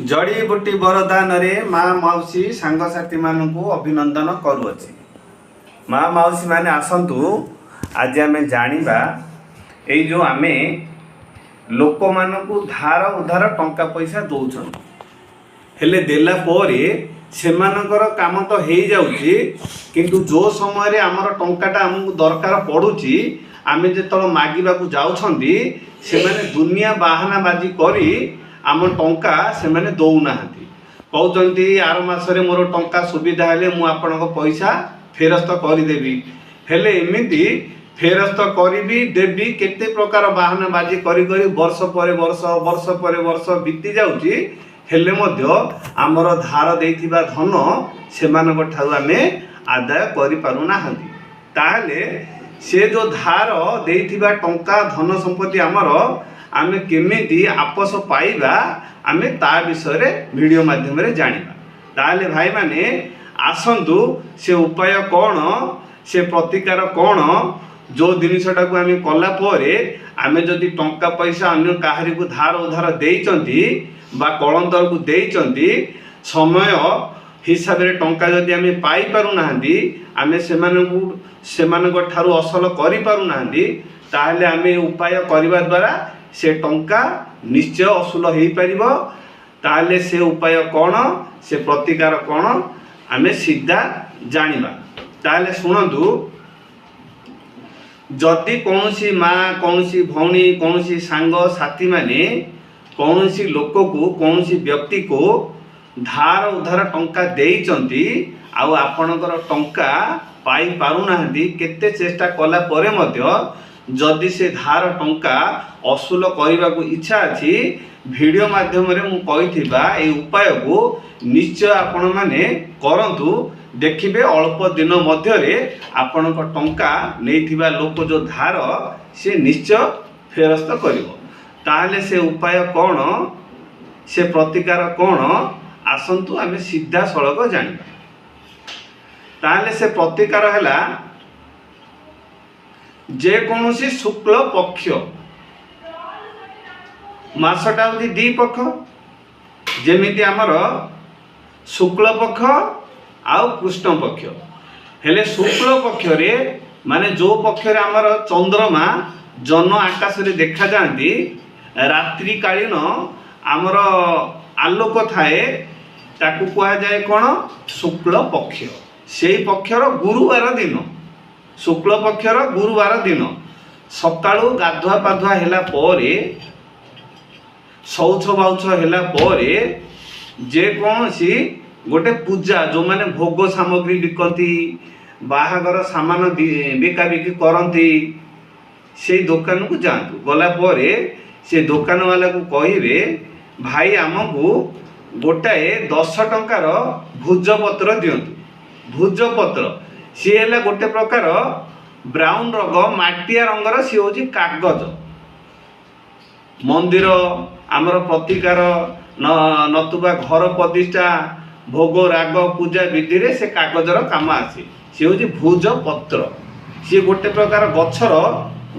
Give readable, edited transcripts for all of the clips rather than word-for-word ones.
ଜଡ଼ିବୁଟି ବରଦାନରେ ମା ମାଉସୀ ସାଙ୍ଗସାଥିମାନଙ୍କୁ ଅଭିନନ୍ଦନ କରୁଅଛି। ମା ମାଉସୀମାନେ ଆସନ୍ତୁ, ଆଜି ଆମେ ଜାଣିବା ଏଇ ଯେଉଁ ଆମେ ଲୋକମାନଙ୍କୁ ଧାର ଉଧାର ଟଙ୍କା ପଇସା ଦେଉଛନ୍ତି, ହେଲେ ଦେଲା ପରେ ସେମାନଙ୍କର କାମ ତ ହେଇଯାଉଛି, କିନ୍ତୁ ଯେଉଁ ସମୟରେ ଆମର ଟଙ୍କାଟା ଆମକୁ ଦରକାର ପଡ଼ୁଛି, ଆମେ ଯେତେବେଳେ ମାଗିବାକୁ ଯାଉଛନ୍ତି, ସେମାନେ ଦୁନିଆ ବାହାନାବାଜି କରି ଆମ ଟଙ୍କା ସେମାନେ ଦେଉନାହାନ୍ତି। କହୁଛନ୍ତି ଆର ମାସରେ ମୋର ଟଙ୍କା ସୁବିଧା ହେଲେ ମୁଁ ଆପଣଙ୍କ ପଇସା ଫେରସ୍ତ କରିଦେବି। ହେଲେ ଏମିତି ଫେରସ୍ତ କରିବି ଦେବି କେତେ ପ୍ରକାର ବାହାନାବାଜି କରି କରି ବର୍ଷ ପରେ ବର୍ଷ, ବର୍ଷ ପରେ ବର୍ଷ ବିତି ଯାଉଛି, ହେଲେ ମଧ୍ୟ ଆମର ଧାର ଦେଇଥିବା ଧନ ସେମାନଙ୍କ ଠାରୁ ଆମେ ଆଦାୟ କରିପାରୁନାହାନ୍ତି। ତାହେଲେ ସେ ଯେଉଁ ଧାର ଦେଇଥିବା ଟଙ୍କା ଧନ ସମ୍ପତ୍ତି ଆମର ଆମେ କେମିତି ଆପସ ପାଇବା, ଆମେ ତା ବିଷୟରେ ଭିଡ଼ିଓ ମାଧ୍ୟମରେ ଜାଣିବା। ତାହେଲେ ଭାଇମାନେ ଆସନ୍ତୁ, ସେ ଉପାୟ କ'ଣ, ସେ ପ୍ରତିକାର କ'ଣ, ଯେଉଁ ଜିନିଷଟାକୁ ଆମେ କଲା ପରେ ଆମେ ଯଦି ଟଙ୍କା ପଇସା ଅନ୍ୟ କାହାରିକୁ ଧାର ଉଧାର ଦେଇଛନ୍ତି ବା କଳନ୍ତରକୁ ଦେଇଛନ୍ତି, ସମୟ ହିସାବରେ ଟଙ୍କା ଯଦି ଆମେ ପାଇପାରୁନାହାନ୍ତି, ଆମେ ସେମାନଙ୍କୁ ସେମାନଙ୍କ ଠାରୁ ଅସଲ କରିପାରୁନାହାନ୍ତି, ତାହେଲେ ଆମେ ଉପାୟ କରିବା ଦ୍ୱାରା ସେ ଟଙ୍କା ନିଶ୍ଚୟ ଅସୁଲ ହେଇପାରିବ। ତାହେଲେ ସେ ଉପାୟ କ'ଣ, ସେ ପ୍ରତିକାର କ'ଣ, ଆମେ ସିଧା ଜାଣିବା। ତାହେଲେ ଶୁଣନ୍ତୁ, ଯଦି କୌଣସି ମା, କୌଣସି ଭଉଣୀ, କୌଣସି ସାଙ୍ଗ ସାଥୀମାନେ କୌଣସି ଲୋକକୁ, କୌଣସି ବ୍ୟକ୍ତିକୁ ଧାର ଉଧାର ଟଙ୍କା ଦେଇଛନ୍ତି ଆଉ ଆପଣଙ୍କର ଟଙ୍କା ପାଇପାରୁନାହାନ୍ତି, କେତେ ଚେଷ୍ଟା କଲା ପରେ ମଧ୍ୟ ଯଦି ସେ ଧାର ଟଙ୍କା ଅସୁଲ କରିବାକୁ ଇଚ୍ଛା ଅଛି, ଭିଡ଼ିଓ ମାଧ୍ୟମରେ ମୁଁ କହିଥିବା ଏଇ ଉପାୟକୁ ନିଶ୍ଚୟ ଆପଣମାନେ କରନ୍ତୁ। ଦେଖିବେ ଅଳ୍ପ ଦିନ ମଧ୍ୟରେ ଆପଣଙ୍କ ଟଙ୍କା ନେଇଥିବା ଲୋକ ଯେଉଁ ଧାର ସେ ନିଶ୍ଚୟ ଫେରସ୍ତ କରିବ। ତାହେଲେ ସେ ଉପାୟ କ'ଣ, ସେ ପ୍ରତିକାର କ'ଣ, ଆସନ୍ତୁ ଆମେ ସିଧାସଳଖ ଜାଣିବା। ତାହେଲେ ସେ ପ୍ରତିକାର ହେଲା, ଯେକୌଣସି ଶୁକ୍ଳ ପକ୍ଷ, ମାସଟା ହେଉଛି ଦୁଇ ପକ୍ଷ, ଯେମିତି ଆମର ଶୁକ୍ଳ ପକ୍ଷ ଆଉ କୃଷ୍ଣ ପକ୍ଷ। ହେଲେ ଶୁକ୍ଳ ପକ୍ଷରେ, ମାନେ ଯେଉଁ ପକ୍ଷରେ ଆମର ଚନ୍ଦ୍ରମା ଜହ୍ନ ଆକାଶରେ ଦେଖାଯାଆନ୍ତି, ରାତ୍ରିକାଳୀନ ଆମର ଆଲୋକ ଥାଏ, ତାକୁ କୁହାଯାଏ କ'ଣ? ଶୁକ୍ଳ ପକ୍ଷ। ସେଇ ପକ୍ଷର ଗୁରୁବାର ଦିନ, ଶୁକ୍ଳ ପକ୍ଷର ଗୁରୁବାର ଦିନ ସକାଳୁ ଗାଧୁଆ ପାଧୁଆ ହେଲା ପରେ, ଶୌଚ ବାଉଛ ହେଲା ପରେ, ଯେକୌଣସି ଗୋଟେ ପୂଜା, ଯେଉଁମାନେ ଭୋଗ ସାମଗ୍ରୀ ବିକନ୍ତି, ବାହାଘର ସାମାନ ବିକାବିକି କରନ୍ତି, ସେଇ ଦୋକାନକୁ ଯାଆନ୍ତୁ। ଗଲା ପରେ ସେ ଦୋକାନବାଲାକୁ କହିବେ, ଭାଇ ଆମକୁ ଗୋଟାଏ 10 ଟଙ୍କାର ଭୁଜପତ୍ର ଦିଅନ୍ତୁ। ଭୁଜପତ୍ର ସିଏ ହେଲା ଗୋଟେ ପ୍ରକାର ବ୍ରାଉନ୍ ରଙ୍ଗ, ମାଟିଆ ରଙ୍ଗର, ସିଏ ହେଉଛି କାଗଜ। ମନ୍ଦିର ଆମର ପ୍ରତିକାର ନତୁବା ଘର ପ୍ରତିଷ୍ଠା, ଭୋଗ ରାଗ ପୂଜା ବିଧିରେ ସେ କାଗଜର କାମ ଆସେ। ସିଏ ହେଉଛି ଭୁଜପତ୍ର। ସିଏ ଗୋଟେ ପ୍ରକାର ଗଛର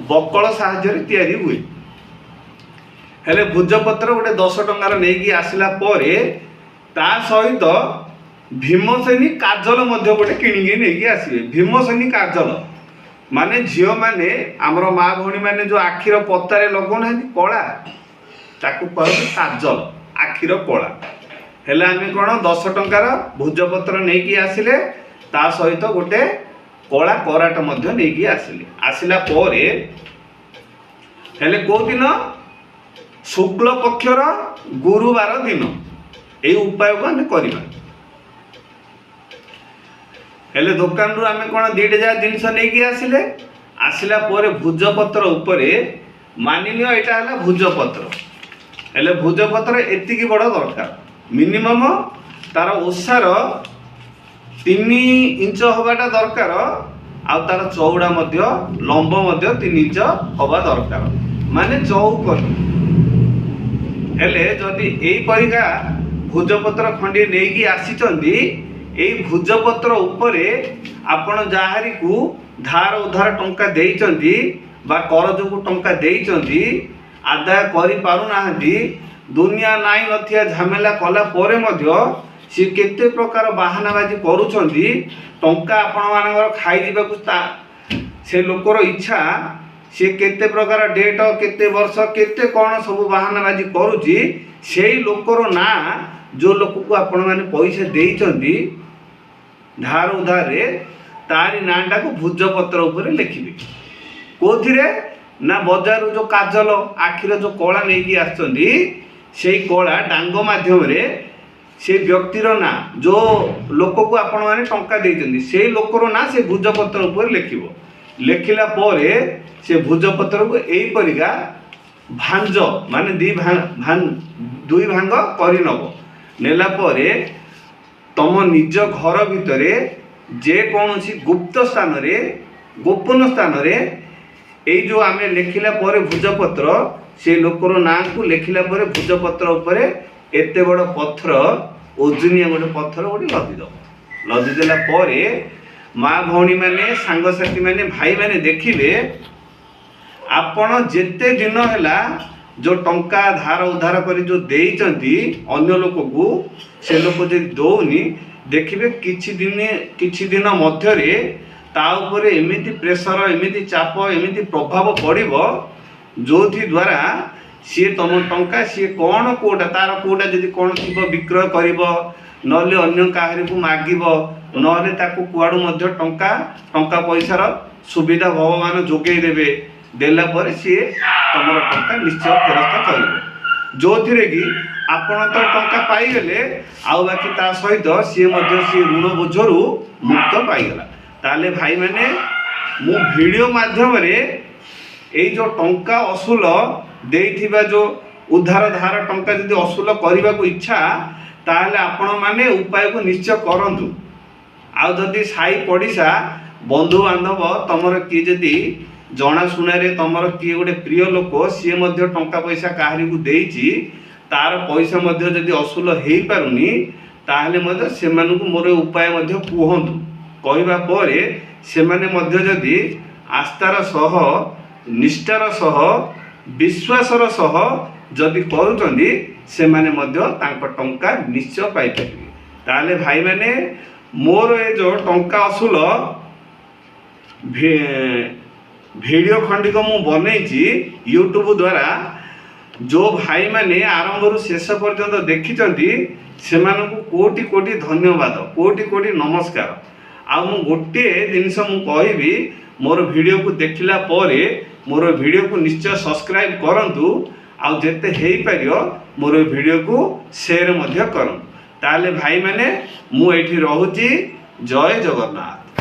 ବକଳ ସାହାଯ୍ୟରେ ତିଆରି ହୁଏ। ହେଲେ ଭୁଜପତ୍ର ଗୋଟେ 10 ଟଙ୍କାର ନେଇକି ଆସିଲା ପରେ ତା ସହିତ ଭୀମସେନୀ କାଜଲ ମଧ୍ୟ ଗୋଟେ କିଣିକି ନେଇକି ଆସିବେ। ଭୀମସେନୀ କାଜଲ ମାନେ ଝିଅମାନେ, ଆମର ମା ଭଉଣୀମାନେ ଯେଉଁ ଆଖିର ପତାରେ ଲଗାଉନାହାନ୍ତି କଳା, ତାକୁ କୁହାଯାଉଛି କାଜଲ, ଆଖିର କଳା। ହେଲେ ଆମେ କ'ଣ 10 ଟଙ୍କାର ଭୁଜପତ୍ର ନେଇକି ଆସିଲେ, ତା ସହିତ ଗୋଟେ କଳା କରାଟ ମଧ୍ୟ ନେଇକି ଆସିଲେ। ଆସିଲା ପରେ ହେଲେ କେଉଁ ଦିନ? ଶୁକ୍ଳ ପକ୍ଷର ଗୁରୁବାର ଦିନ ଏଇ ଉପାୟକୁ ଆମେ କରିବା। ହେଲେ ଦୋକାନରୁ ଆମେ କ'ଣ ଦୁଇଟା ଯାକ ଜିନିଷ ନେଇକି ଆସିଲେ। ଆସିଲା ପରେ ଭୁଜପତ୍ର ଉପରେ ମାନିନିଅ ଏଇଟା ହେଲା ଭୁଜପତ୍ର। ହେଲେ ଭୁଜପତ୍ର ଏତିକି ବଡ଼ ଦରକାର, ମିନିମମ୍ ତାର ଓସାର 3 ଇଞ୍ଚ ହେବାଟା ଦରକାର, ଆଉ ତାର ଚଉଡ଼ା ମଧ୍ୟ ଲମ୍ବ ମଧ୍ୟ 3 ଇଞ୍ଚ ହେବା ଦରକାର, ମାନେ ଚଉକଟି। ହେଲେ ଯଦି ଏଇପରିକା ଭୁଜପତ୍ର ଖଣ୍ଡିଏ ନେଇକି ଆସିଛନ୍ତି, ଏଇ ଭୁଜପତ୍ର ଉପରେ ଆପଣ ଯାହାରିକୁ ଧାର ଉଧାର ଟଙ୍କା ଦେଇଛନ୍ତି ବା କରଜକୁ ଟଙ୍କା ଦେଇଛନ୍ତି, ଆଦାୟ କରିପାରୁନାହାନ୍ତି, ଦୁନିଆ ନାଇଁ ନଥିବା ଝାମେଲା କଲା ପରେ ମଧ୍ୟ ସିଏ କେତେ ପ୍ରକାର ବାହାନାବାଜି କରୁଛନ୍ତି। ଟଙ୍କା ଆପଣମାନଙ୍କର ଖାଇଯିବାକୁ ତା ସେ ଲୋକର ଇଚ୍ଛା। ସିଏ କେତେ ପ୍ରକାର ଡେଟ୍, କେତେ ବର୍ଷ, କେତେ କ'ଣ ସବୁ ବାହାନାବାଜି କରୁଛି। ସେଇ ଲୋକର ନାଁ, ଯେଉଁ ଲୋକକୁ ଆପଣମାନେ ପଇସା ଦେଇଛନ୍ତି ଧାର ଉଧାରରେ, ତାରି ନାଁଟାକୁ ଭୁଜପତ୍ର ଉପରେ ଲେଖିବେ। କେଉଁଥିରେ ନା ବଜାରରୁ ଯେଉଁ କାଜଲ, ଆଖିର ଯେଉଁ କଳା ନେଇକି ଆସିଛନ୍ତି, ସେଇ କଳା ଡାଙ୍ଗ ମାଧ୍ୟମରେ ସେ ବ୍ୟକ୍ତିର ନାଁ, ଯେଉଁ ଲୋକକୁ ଆପଣମାନେ ଟଙ୍କା ଦେଇଛନ୍ତି, ସେଇ ଲୋକର ନାଁ ସେ ଭୁଜପତ୍ର ଉପରେ ଲେଖିବ। ଲେଖିଲା ପରେ ସେ ଭୁଜପତ୍ରକୁ ଏଇପରିକା ଭାଞ୍ଜ, ମାନେ ଦୁଇ ଭାଙ୍ଗ କରିନେବ। ନେଲା ପରେ ତମ ନିଜ ଘର ଭିତରେ ଯେକୌଣସି ଗୁପ୍ତ ସ୍ଥାନରେ, ଗୋପନ ସ୍ଥାନରେ, ଏଇ ଯେଉଁ ଆମେ ଲେଖିଲା ପରେ ଭୁଜପତ୍ର, ସେ ଲୋକର ନାଁକୁ ଲେଖିଲା ପରେ ଭୁଜପତ୍ର ଉପରେ ଏତେ ବଡ଼ ପଥର, ଓଜନିଆ ଗୋଟେ ପଥର ଗୋଟେ ଲଦିଦେବ। ଲଦିଦେଲା ପରେ ମା ଭଉଣୀମାନେ, ସାଙ୍ଗସାଥିମାନେ, ଭାଇମାନେ ଦେଖିବେ, ଆପଣ ଯେତେ ଦିନ ହେଲା ଯେଉଁ ଟଙ୍କା ଧାର ଉଧାର କରି ଯେଉଁ ଦେଇଛନ୍ତି ଅନ୍ୟ ଲୋକକୁ, ସେ ଲୋକ ଯଦି ଦେଉନି, ଦେଖିବେ କିଛି ଦିନ ମଧ୍ୟରେ ତା ଉପରେ ଏମିତି ପ୍ରେସର, ଏମିତି ଚାପ, ଏମିତି ପ୍ରଭାବ ପଡ଼ିବ, ଯେଉଁଥି ଦ୍ୱାରା ସିଏ ତୁମ ଟଙ୍କା ସିଏ କ'ଣ କେଉଁଟା ତାର କେଉଁଟା ଯଦି କ'ଣ ଥିବ ବିକ୍ରୟ କରିବ, ନହେଲେ ଅନ୍ୟ କାହାରିକୁ ମାଗିବ, ନହେଲେ ତାକୁ କୁଆଡ଼ୁ ମଧ୍ୟ ଟଙ୍କା ପଇସାର ସୁବିଧା ଭଗବାନ ଯୋଗେଇ ଦେବେ। ଦେଲା ପରେ ସିଏ ତୁମର ଟଙ୍କା ନିଶ୍ଚୟ ଫେରସ୍ତ କରିବ, ଯେଉଁଥିରେ କି ଆପଣ ତ ଟଙ୍କା ପାଇଗଲେ, ଆଉ ବାକି ତା ସହିତ ସିଏ ମଧ୍ୟ ସିଏ ଋଣ ବୋଝରୁ ମୁକ୍ତ ପାଇଗଲା। ତାହେଲେ ଭାଇମାନେ, ମୁଁ ଭିଡ଼ିଓ ମାଧ୍ୟମରେ ଏଇ ଯେଉଁ ଟଙ୍କା ଅସୁଲ ଦେଇଥିବା, ଯେଉଁ ଉଧାର ଧାର ଟଙ୍କା ଯଦି ଅସୁଲ କରିବାକୁ ଇଚ୍ଛା, ତାହେଲେ ଆପଣମାନେ ଉପାୟକୁ ନିଶ୍ଚୟ କରନ୍ତୁ। ଆଉ ଯଦି ସାହି ପଡ଼ିଶା, ବନ୍ଧୁବାନ୍ଧବ, ତୁମର କିଏ ଯଦି ଜଣାଶୁଣାରେ ତୁମର କିଏ ଗୋଟେ ପ୍ରିୟ ଲୋକ, ସିଏ ମଧ୍ୟ ଟଙ୍କା ପଇସା କାହାରିକୁ ଦେଇଛି, ତାର ପଇସା ମଧ୍ୟ ଯଦି ଅସୁଲ ହେଇପାରୁନି, ତାହେଲେ ମଧ୍ୟ ସେମାନଙ୍କୁ ମୋର ଉପାୟ ମଧ୍ୟ କୁହନ୍ତୁ। କହିବା ପରେ ସେମାନେ ମଧ୍ୟ ଯଦି ଆସ୍ଥାର ସହ, ନିଷ୍ଠାର ସହ, ବିଶ୍ୱାସର ସହ ଯଦି କରୁଛନ୍ତି, ସେମାନେ ମଧ୍ୟ ତାଙ୍କ ଟଙ୍କା ନିଶ୍ଚୟ ପାଇପାରିବେ। ତାହେଲେ ଭାଇମାନେ, ମୋର ଏ ଯେଉଁ ଟଙ୍କା ଅସୁଲ ଭିଡ଼ିଓ ଖଣ୍ଡିକ ମୁଁ ବନେଇଛି ୟୁଟ୍ୟୁବ୍ ଦ୍ୱାରା, ଯେଉଁ ଭାଇମାନେ ଆରମ୍ଭରୁ ଶେଷ ପର୍ଯ୍ୟନ୍ତ ଦେଖିଛନ୍ତି, ସେମାନଙ୍କୁ କୋଟି କୋଟି ଧନ୍ୟବାଦ, କୋଟି କୋଟି ନମସ୍କାର। ଆଉ ମୁଁ ଗୋଟିଏ ଜିନିଷ ମୁଁ କହିବି, ମୋର ଭିଡ଼ିଓକୁ ଦେଖିଲା ପରେ ମୋର ଭିଡ଼ିଓକୁ ନିଶ୍ଚୟ ସବସ୍କ୍ରାଇବ୍ କରନ୍ତୁ, ଆଉ ଯେତେ ହେଇପାରିବ ମୋର ଭିଡ଼ିଓକୁ ସେୟାର ମଧ୍ୟ କରନ୍ତୁ। ତାହେଲେ ଭାଇମାନେ, ମୁଁ ଏଇଠି ରହୁଛି। ଜୟ ଜଗନ୍ନାଥ।